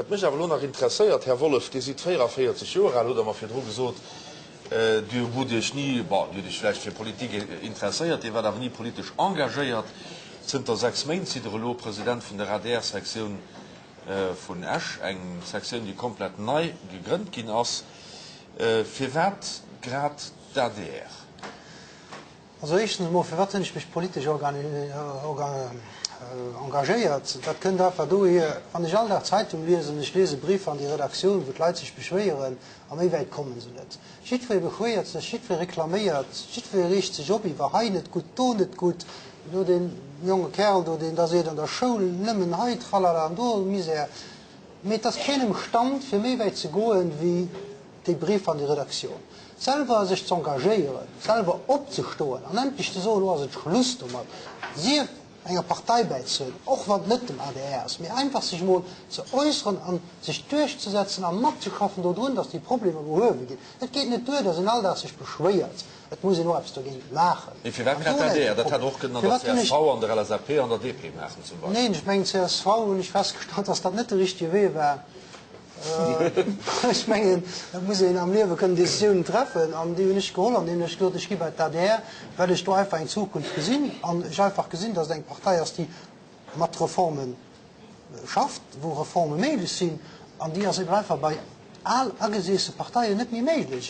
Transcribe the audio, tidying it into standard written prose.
Wat mech awer elo nach interesséiert, Här Wolff, Dir sidd 44 Joer al, hutt Der mer virdru gesot. Dir hutt Iech ni, bon, Dir hutt Iech vläicht fir Politik interesséiert, Dir waart awer ni politesch engagéiert. Zënter 6 Méint sidd Der elo President vun der ADR-Sektioun vun Esch, eng Sektioun, déi komplett nei gegrënnt ginn ass. Firwat grad d'ADR? Also éischtens emol, firwat hunn ech mech politesch engagéiert? Dat kënnt einfach dohier, wann ech all Dag Zeitung liesen, ech liese Briefer an déi Redaktioun, wou d'Leit sech beschwéieren, a méi wäit komme se net. Jiddweree beschwéiert sech, jiddweree reklaméiert, jiddweree reegt sech op iwwer hei net gutt, do net gutt, do dee jonge Kerl do, deen da seet, an der Schoul nëmmen hei Tralala an do Misär. Mee et ass keen emstand, fir méi wäit ze goen, wéi déi Briefer an déi Redaktioun, selwer sech z'engagéieren, selwer opzestoen an endlech ze soen, elo ass et Schluss domat, sief enger Partei bäizehuelen, och wann et net dem adr ass, mee einfach sech emol ze äusseren a sech duerchzesetzen a matzeschaffen dodrun, datt déi Problemer behuewe ginn. Et geet net duer, datt een all Dag sech beschwéiert, et muss een och eppes dogéint maachen. Mee firwat grad d'ADR? Dat hätt och kënnen an der csv, an der LSAP, an der DP maachen zum Beispill. Neen, ech mengen csv hunn ech festgestallt, datt dat net de richtege Wee war. Ech mengen, et muss een am Liewe kënnen Décisiounen treffen, an déi hunn ech geholl, andeem ech gesot hunn, ech gi bei d'ADR, well ech do einfach eng Zukunft gesinn an ech einfach gesinn, datt et eng Partei ass, déi mat Reforme schafft, wou Reforme méiglech sinn, an déi ass eben einfach bei al agesiesse Parteien net méi méiglech.